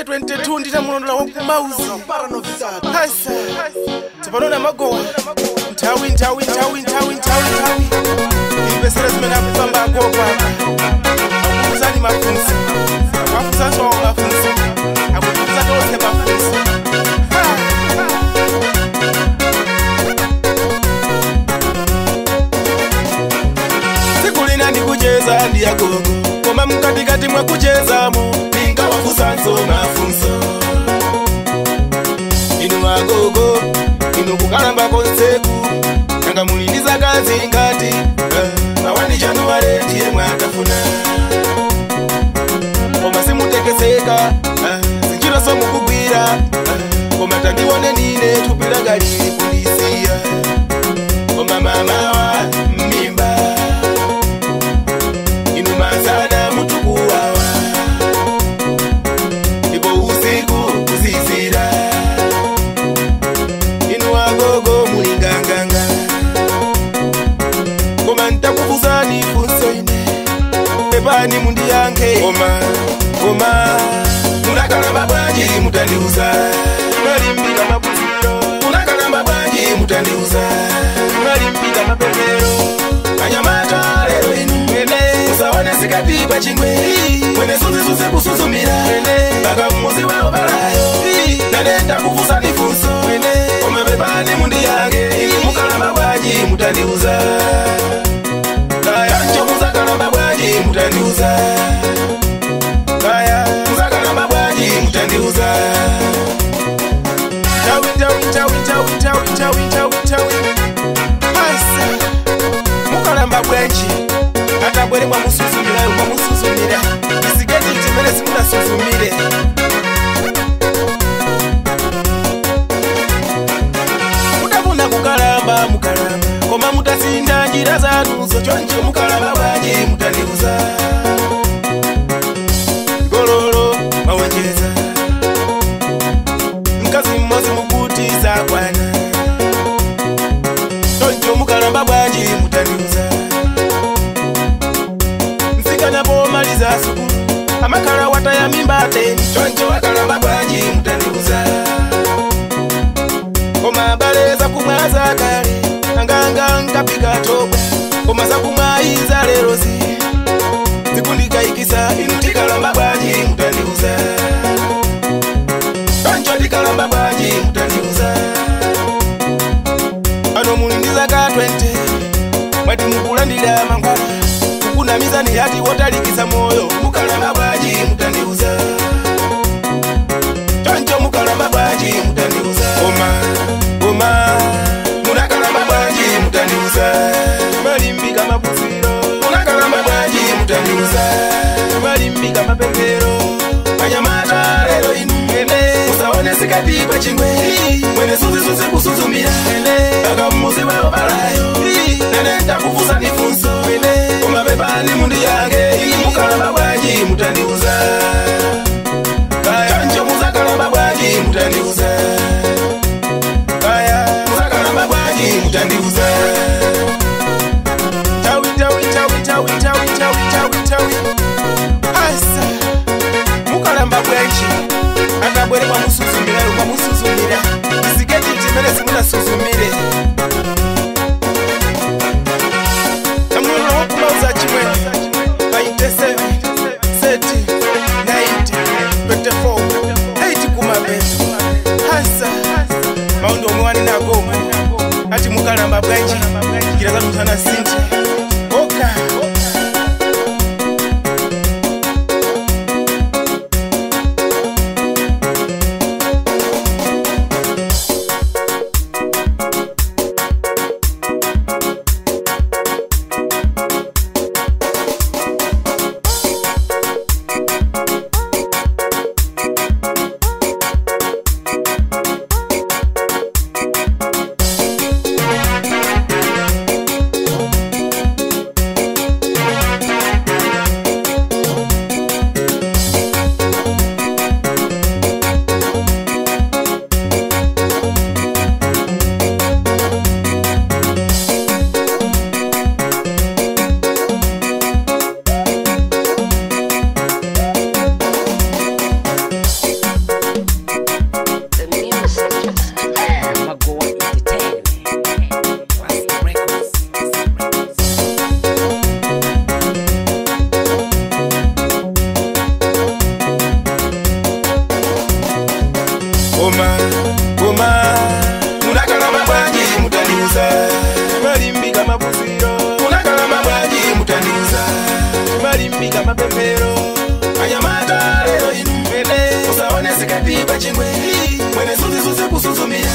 2022 nditamulondola wakumauzi hasa tsopano magowa nthawi nthawi nthawi nthawi nthawi nthawi imvesera zimene akufamba agogo apa akufuzani mafunso akufusanso wawo mafunso akufuza tonse mafunso. Siku lina ndikucheza ndi agogo koma mkatikati mwa kuchezamo ninkawafusanso mafunso. Inu agogo inu kukalamba konseku nanga mulindiza kazi ngati mawani January ndiye mwakafuna koma simutekeseka sinjira somukugwira koma tandione nine thupi lili kulisiya koma mamawa mimba inu masana mutukuwawa ndipo usiku kuzizira inu agogo mulinganganga koma ntakufuzani funso ine pepani mundiyankhe koma koma munakalamba bwanji mutandiuza malimbika maphunziro munakalamba bwanji mutandiuza malimbika mapemphero anyamata lero inu mwene musaone sikati pa chingwe mwene sunzisuze kusuzumira mpaka mmuzi wawo balayo nane ndakufuzani funso koma pepani mundiyankhe mukalamba bwanji mutandiuza kaya ncho muzakalamba bwanji mutandiuza kaya muzakalamba bwanji mutandiuza. Tawi tawi tawi tawi tawi tawi tawi tawi hasa mukalamba bwanji atabwere mwamusuzumira mwamusuzumira isigeti timene simunasuzumire. Mutafuna kukalamba mukalamba koma mutasinda njira zanuzo choncho mukalamba bwanji mutandiuza gololo mawenjeza mkazi mmozi mukuti zakwana choncho mukalamba bwanji mutandiuza. Msikana pomaliza sukulu amakala wataya mimba teni choncho wakalamba bwanji mutandiuza koma bale zakumwa zakale anganga nkapika tobwa koma zakumwa iza lero zi zikundikayikisa inu tikalamba bwanji mutandiuza choncho tikalamba bwanji mutandiuza. Ano mulindiza ka 20 mwati mukulandira mankhwala kukunamiza ni hati wotalikisa moyo mukalamba bwanji mutandiuza choncho mukalamba bwanji mutandiuza koma koma munakalamba bwanji mutandiuza malimbika maphunziro munakalamba bwanji mutandiuza malimbika mapemphero anyamata lero inu mwene musaone sikati pa chingwe mwene sunzisuze kusuzumira mpaka mmuzi wawo balayo nane ndakufuzani funso koma pepani mundiyankhe mukalamba bwanji mutandiuza kaya choncho muzakalamba bwanji mutandiuza kaya muzakalamba bwanji mutandiuza. Tawi tawi tawi tawi tawi tawi tawi tawi hasa mukalamba bwanji atabwere mwamusuzumira mwamusuzumira isigeti timene simunasuzumire. Tamulola wakumauza chimwene 97 30 90 24 8 kumapeto hasa maundo omwe wanena agogo ati mukalamba bwanji njira zanu sinti oka. Koma koma munakalamba bwanji mutandiuza. Malimbika mapuziro munakalamba bwanji mutandiuza. Malimbika mapemphero anyamata lero inu mwene usaone sikati pachingwe mwene sunzi kusuzumira.